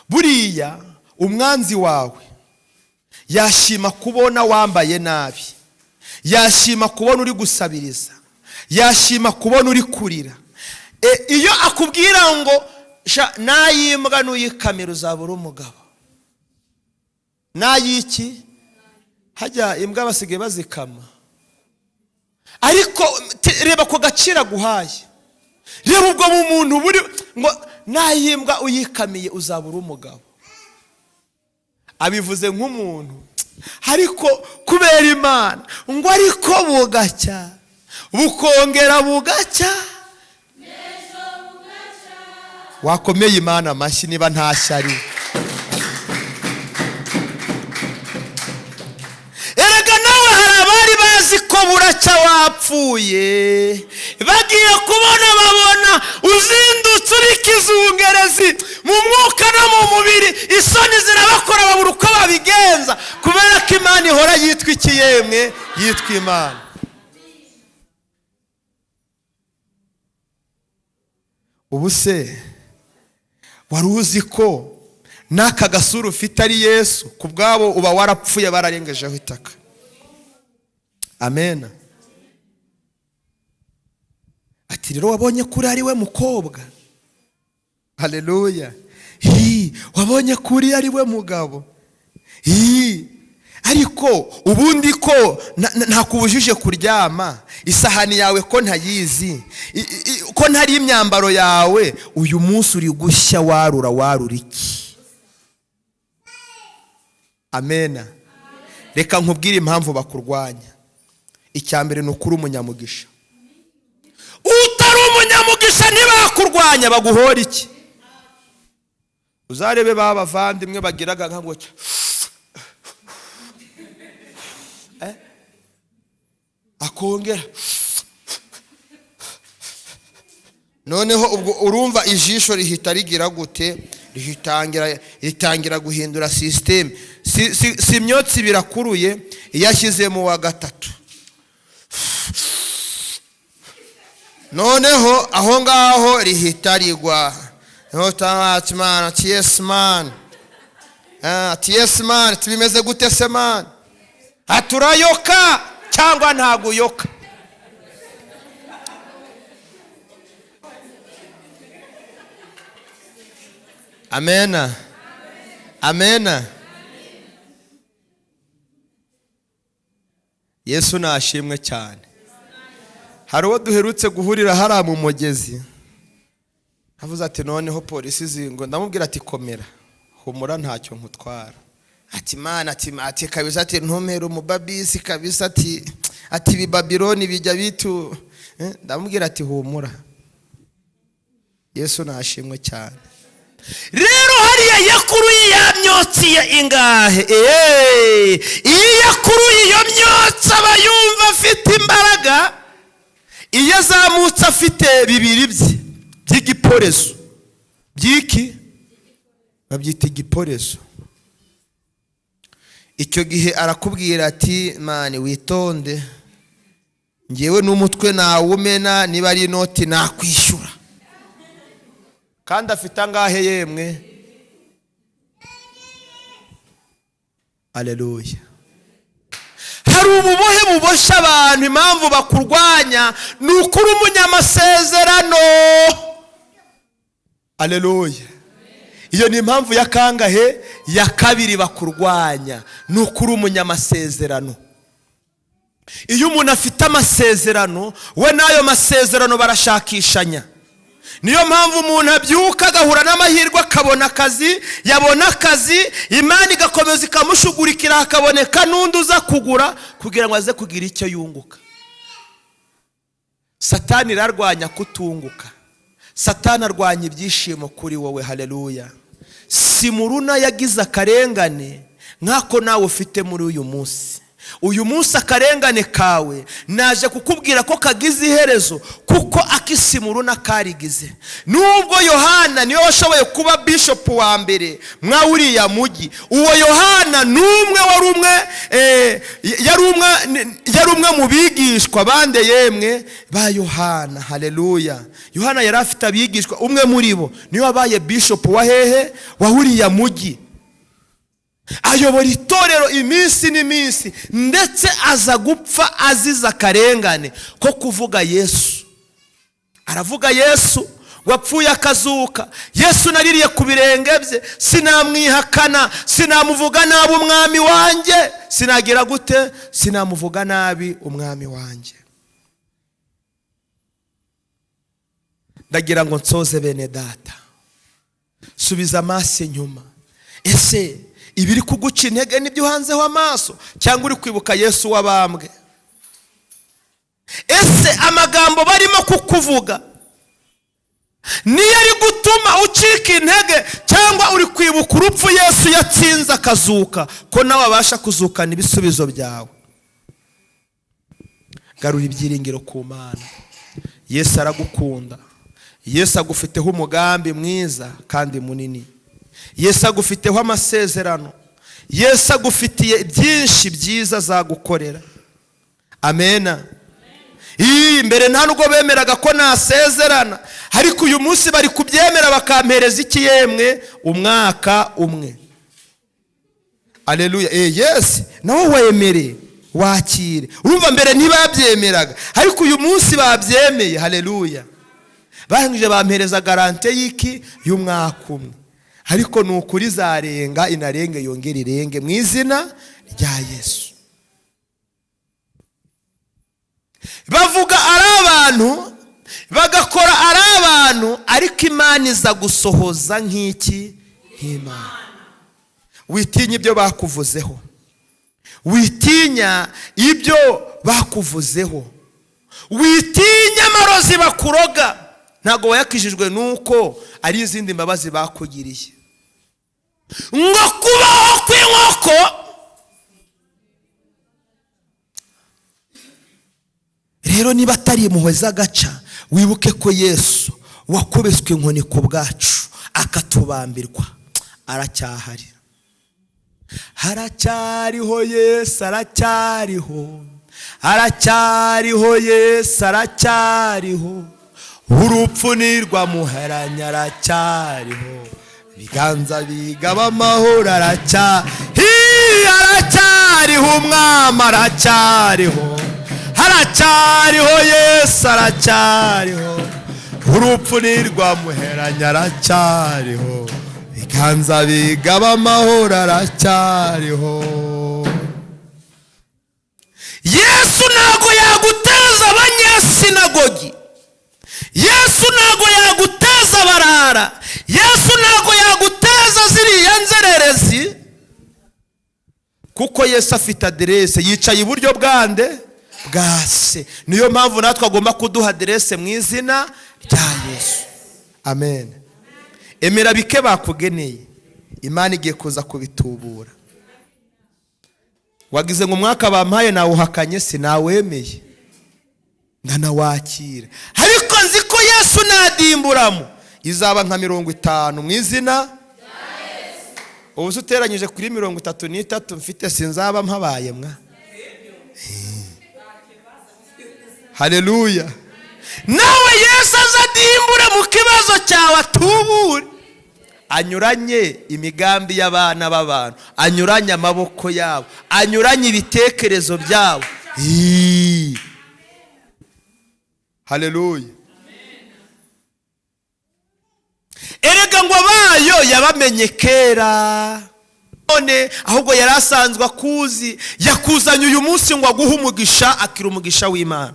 Buriya umwanzi wawe yashima kubona wambaye nabi, yashima kubona uri gusabiriza, yashima kubona uri kurira. Iyo akubwira ngo nayimbwa n'uyikamira uzabura umugabo, nayiki hajya imbwa basigaye bazikama. Ariko reba ko gaciro aguhaye, reba ubwo bumuntu buri ngo nayimbwa uyikamiye uzabura umugabo. Abivuze nk'umuntu, ariko kubera Imana ngo ariko bugacya bukongera bugacya. Wakomeye Imana amashyi niba nta shyari. Erega nawe hari abari bazi ko buracya wapfuye, bagiye kubona babona uzindutse uri kizungerezi mu mwuka no mu mubiri, isoni zirabakora babura uko babigenza, kubera ko Imana ihora yitwa iki yemwe? Yitwa Imana. Ubu se wari uzi ko n'aka gasura ufite ari Yesu? Ku bwabo uba warapfuye bararengejeho itaka. Amen. Ati rero wabonye kuri ari we mukobwa. Haleluya. Wabonye kuri ari we mugabo. Ariko ubundi ko ntakubujije kuryama, isahani yawe ko ntayizi, ko ntari imyambaro yawe, uyu munsi uri gushya warura warura iki? Amen. Reka nkubwire impamvu bakurwanya. Icya mbere ni ukuri umunyamugisha. Utari umunyamugisha ntibakurwanya, baguhora iki? Uzarebe ba bavandimwe bagiraga nka gutya. Akongera. Noneho ubwo urumva ijisho rihita rigira gute? Ritangira guhindura system. Si imyotsi birakuruye, yashyize mu wa gatatu. Noneho aho ngaho rihita rigwa. Ati yes man. Ati yes man, tubimeze gute se man? Aturayoka cyangwa ntaguyoka? Amen. Amen. Yesu nashimwe cyane. Hari uwo duherutse guhurira hara mu mugezi, avuze ati noneho polisi zingo. Ndamubwira ati komera, humura ntacyo nkutwara. Ati mana, ati kabisa, ati ntumere umubabisi kabisa, ati bi Babiloni bijya bitu. Ndamubwira ati humura. Yesu nashimwe cyane. Rero hariya yakuruye ya myotsi ya ingahe? Iyo yakuruye iyo myotsi aba yumva afite imbaraga. Iyo azamutse afite bibiri bye by'igiporezo. Byiki? Babyita igiporezo. Icyo gihe arakubwira ati mani witonde, ngewe n'umutwe nawumena, niba ari inoti nakwishyura. Kandi afite angahe yemwe? Haleluya. Hari ububohe buboshya abantu. Impamvu bakurwanya ni ukuri umunyamasezerano. Haleluya. Iyo ni impamvu ya kangahe? Ya kabiri bakurwanya, ni ukuri umunyamasezerano. Iyo umuntu afite amasezerano, we n'ayo masezerano barashakishanya. Niyo mpamvu umuntu abyuka agahura n'amahirwe akabona akazi, yabona akazi Imana igakomeza ikamushugurikira, hakaboneka n'undi uza kugura kugira ngo aze kugira icyo yunguka. Satani irarwanya kutunguka, Satani arwanya ibyishimo kuri wowe. Haleluya. Simuruna yagize akarengane nk'ako nawe ufite muri uyu munsi. Uyu munsi akarengane kawe naje kukubwira ko kagize iherezo, kuko akisimuruna karigize. Nubwo Yohana niwe washoboye kuba bishop wa mbere mwa uriya mujyi, uwo Yohana n'umwe wari umwe, yari umwe mu bigishwa bande yemwe ba Yohana. Haleluya. Yohana yari afite abigishwa, umwe muri bo niwe wabaye bishop wa hehe? Wa uriya mujyi. Ayobora itorero iminsi n'iminsi, ndetse aza gupfa azize akarengane ko kuvuga Yesu. Aravuga Yesu wapfuye akazuka, Yesu naririye ku birenge bye, sinamwihakana, sinamuvuga nabi umwami wanjye, sinagira gute, sinamuvuga nabi umwami wanjye. Ndagira ngo nsoze bene data, subiza amaso inyuma. Ese ibiri kuguca intege nibyo uhanzeho amaso, cyangwa uri kwibuka Yesu wabambwe? Ese amagambo barimo kukuvuga niyo ari gutuma ucika intege, cyangwa uri kwibuka urupfu Yesu yatsinze akazuka, ko nawe abasha kuzukana ibisubizo byawe? Garura ibyiringiro ku Mana. Yesu aragukunda, Yesu agufiteho umugambi mwiza kandi munini, Yesu agufiteho amasezerano, Yesu agufitiye byinshi byiza azagukorera. Amena. Mbere nta nubwo bemeraga ko nasezerana, ariko uyu munsi bari kubyemera bakampereza iki yemwe? Umwaka umwe. Haleluya. Yes, nawe wemere wakire. Urumva mbere ntibabyemeraga, ariko uyu munsi babyemeye. Haleluya. Barangije bampereza garante y'iki? Y'umwaka umwe. Ariko ni ukuri zarenga, inarenge yongera irenge mu izina rya Yesu. Bavuga ari abantu, bagakora ari abantu, ariko Imana iza gusohoza nk'iki? Nk'Imana. Witinya ibyo bakuvuzeho, witinya ibyo bakuvuzeho, witinya amarozi bakuroga. Ntabwo wayakijijwe nuko ari izindi mbabazi bakugiriye. Ngo kubaho kw'inkoko rero niba atari impuhwe z'agaca, wibuke ko Yesu wakubiswe inkoni ku bwacu akatubambirwa aracyahari. Haracyariho Yesu, aracyariho, aracyariho Yesu, aracyariho. Urupfu nirwamuheranya aracyariho, ibiganza bigaba amahoro aracyariho, umwami aracyariho, haracyariho Yesu aracyariho. Urupfu nirwamuheranya aracyariho, ibiganza bigaba amahoro aracyariho. Yesu ntago yaguteza abanyasinagogi, Yesu ntago yaguteza abarara, Yesu ntago yaguteza ziriya nzererezi, kuko Yesu afite aderese, yicaye iburyo bwande bwa se. Niyo mpamvu natwe agomba kuduha aderese mu izina rya Yesu. Amen. Emera bike bakugeneye, Imana igiye kuza kubitubura. Wagize ngo umwaka bampaye nawuhakanye, sinawemeye, ndanawakira, ariko nzi ko Yesu nadimburamo izaba nka 50 mu izina rya Yesu. Ubu se uteranyije kuri 33 mfite sinzaba mpabaye mwa. Haleluya. Nawe Yesu azadimbura mu kibazo cyawe atubure, anyuranye imigambi y'abana b'abantu, anyuranye amaboko yabo, anyuranye ibitekerezo byabo. Haleluya. Erega ngo abayo yabamenye kera, none ahubwo yari asanzwe akuzi, yakuzanye uyu munsi ngo aguhe umugisha, akira umugisha w'Imana.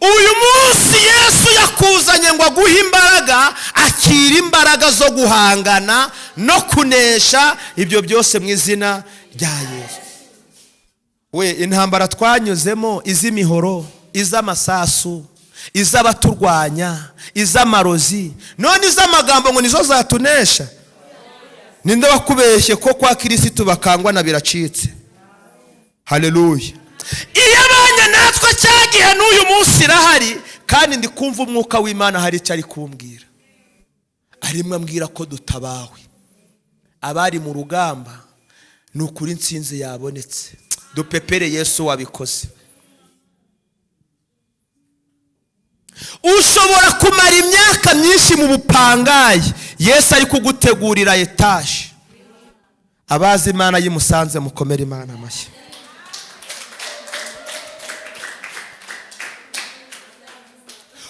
Uyu munsi Yesu yakuzanye ngo aguhe imbaraga, akira imbaraga zo guhangana no kunesha ibyo byose mu izina rya Yesu. We intambara twanyuzemo, iz'imihoro, iz'amasasu, iz'abaturwanya, iz'amarozi, none iz'amagambo ngo nizo zatunesha. Ninde wakubeshye ko kwa Kirisitu bakangwa na biracitse? Haleluya. Iyo abanye natwe cyagihe n'uyu munsi irahari, kandi ndi kumva umwuka w'Imana hari icyo ari kumbwira. Arimwe ambwira ko dutabawe. Abari mu rugamba ni ukuri intsinzi yabonetse. Dupepere Yesu wabikoze. Ushobora kumara imyaka myinshi mu bupangayi, Yesu ari kugutegurira etaje. Abazi Imana yimusanze mukomere Imana amashyi.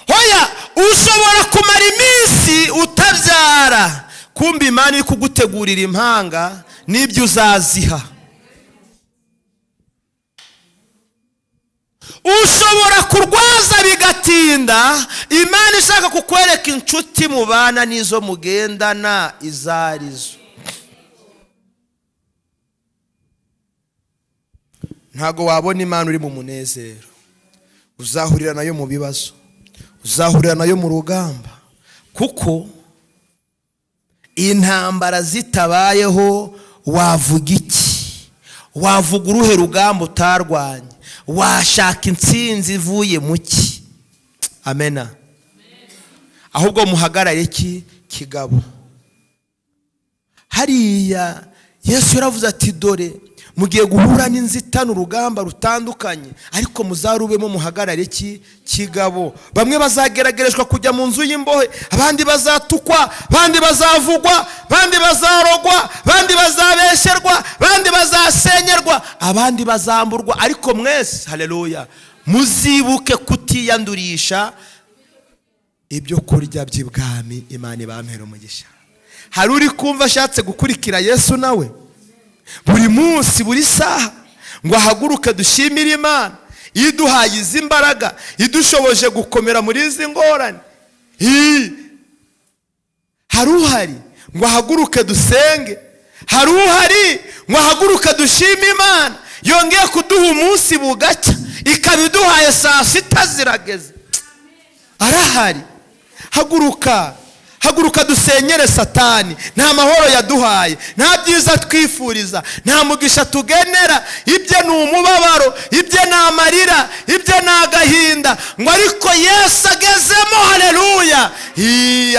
Hoya, ushobora kumara iminsi utabyara, kumbe Imana iri kugutegurira impanga n'ibyo uzaziha. Ushobora kurwaza bigatinda, Imana ishaka kukwereka inshuti mubana n'izo mugendana izarizo. Ntago wabona Imana uri mu munezero, uzahurira nayo mu bibazo, uzahurira nayo mu rugamba, kuko intambara zitabayeho wavuga iki? Wavuga uruhe rugamba utarwanye? Washaka intsinzi ivuye mu ki? Amena. Ahubwo muhagarare iki kigabo. Hariya Yesu yaravuze ati dore mugiye guhura n'inzitane, urugamba rutandukanye, ariko muzarubemo muhagarare iki kigabo. Bamwe bazageragereshwa kujya mu nzu y'imbohe, abandi bazatukwa, abandi bazavugwa, abandi bazarogwa, abandi bazabesherwa, abandi bazasenyerwa, abandi bazamburwa, ariko mwese haleluya muzibuke kutiyandurisha ibyo kurya by'ibwami. Imana ibampere umugisha. Hari uri kumva ashatse gukurikira Yesu nawe buri munsi buri saha ngo ahaguruke dushimire Imana iduhaye izi mbaraga, idushoboje gukomera muri izi ngorane. Hari uhari ngo ahaguruke dusenge, hari uhari ngo ahaguruke dushime Imana yongeye kuduha umunsi bugacya, ikaba iduhaye saa sita zirageze. Arahari. Haguruka, haguruka dusenyere Satani. Nta mahoro yaduhaye, nta byiza twifuriza, nta mugisha tugenera. Ibye ni umubabaro, ibye ni amarira, ibye ni agahinda. Ngo ariko Yesu agezemo, haleluya.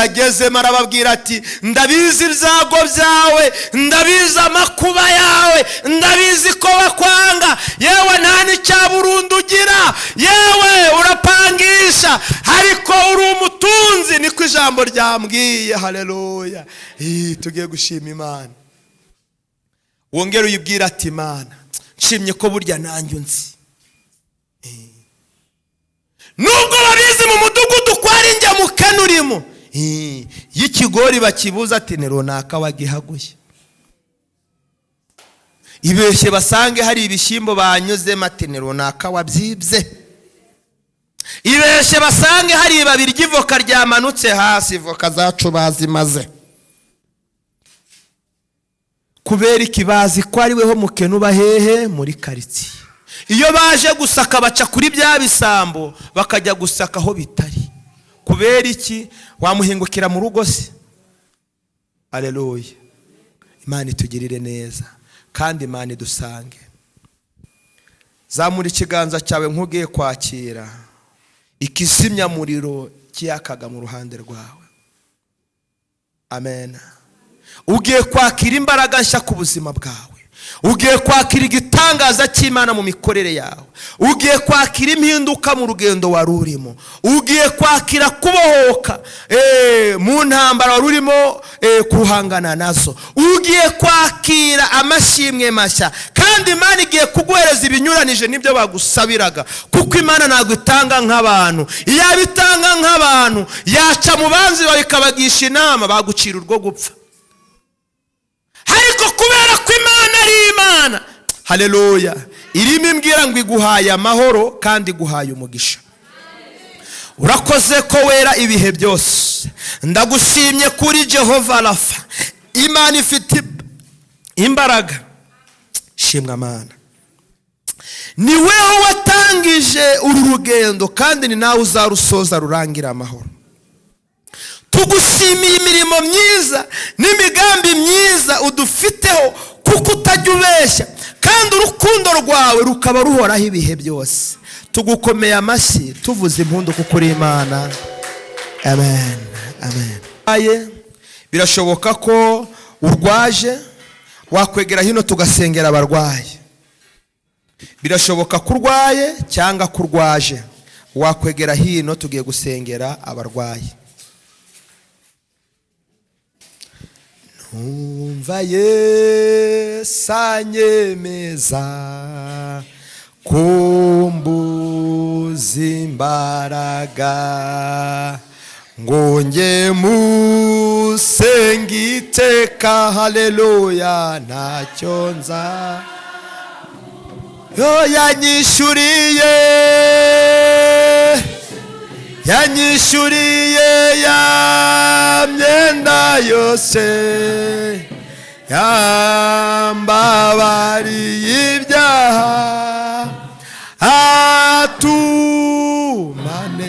Agezemo arababwira ati ndabizi ibyago byawe, ndabizi amakuba yawe, ndabizi ko bakwanga, yewe nta n'icya burundu ugira, yewe urapangisha, ariko uri umutunzi. Niko ijambo ryambwiye. Haleluya. Tugiye gushima Imana. Wongere uyibwira ati Imana nshimye ko burya nanjye unzi. Nubwo babizi mu mudugudu ko ari njye mukene urimo, y'ikigori bakibuza ati ni runaka wagihaguye. Ibeshye basange hari ibishyimbo banyuzemo ati ni runaka wabyibye. Ibeshye basange hari ibabi ry'ivoka ryamanutse hasi, ivoka zacu bazimaze. Kubera ikibazi ko ari weho mukene uba hehe muri karitsiye. Iyo baje gusaka baca kuri bya bisambo, bakajya gusaka aho bitari. Kubera iki? Wamuhingukira mu rugo se? Haleluya. Imana itugirire neza kandi Imana idusange. Zamura ikiganza cyawe nk'ugiye kwakira ikizimyamuriro kiyakaga mu ruhande rwawe. Amen. Ugiye kwakira imbaraga nshya ku buzima bwawe. Ugiye kwakira igitangaza cy'Imana mu mikorere yawe. Ugiye kwakira impinduka mu rugendo wari urimo. Ugiye kwakira kubohoka mu ntambara wari urimo kuhangana nazo. Ugiye kwakira amashimwe mashya, kandi Imana igiye kuguhereza ibinyuranije n'ibyo bagusabiraga, kuko Imana ntabwo itanga nk'abantu. Iyo abitanga nk'abantu yaca mu banzi bawe ikabagisha inama, bagucira urwo gupfa. Ariko kubera ko Imana ari Imana, haleluya, irimo imbwira ngo iguhaye amahoro kandi iguhaye umugisha. Urakoze ko wera ibihe byose. Ndagushimye kuri Jehova Rafa, Imana ifite imbaraga. Shimwa Mana, ni wewe watangije uru rugendo kandi ni nawe uzarusoza rurangira amahoro. Tugushimiye imirimo myiza n'imigambi myiza udufiteho, kuko utajya ubeshya kandi urukundo rwawe rukaba ruhoraho ibihe byose. Tugukomeye amashyi, tuvuze impundu kuko uri Imana. Amen, amen. Birashoboka ko urwaje, wakwegera hino tugasengera abarwayi. Birashoboka ko urwaye cyangwa ko urwaje, wakwegera hino tugiye gusengera abarwayi. Numva Yesu anyemeza kumbuza imbaraga, ngo nge musenge iteka. Haleluya, ntacyo nza yo yanyishyuriye, yanyishyuriye ya myenda yose, yambabariye ibyaha atumane,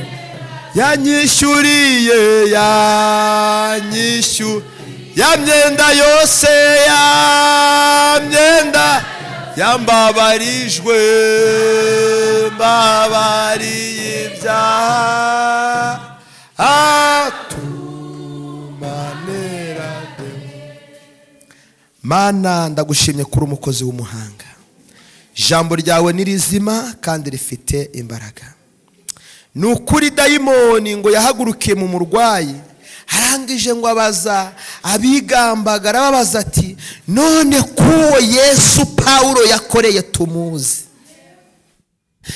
yanyishyuriye, yanyishu ya myenda yose, ya myenda yambabarijwe, mbabariye ibyaha atumanera. Mana, ndagushimye kuri umukozi w'umuhanga. Ijambo ryawe ni rizima kandi rifite imbaraga. Ni ukuri dayimoni ngo yahagurukiye mu murwayi, arangije ngo abaza abigambaga, arababaza ati none kuwo Yesu Pawulo yakoreye tumuzi,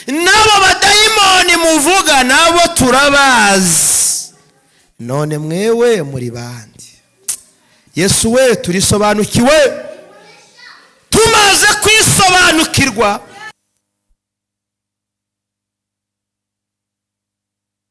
n'abo badayimoni muvuga nabo turabazi, none mwewe muri bandi? Yesu we, turisobanukiwe. Tumaze kwisobanukirwa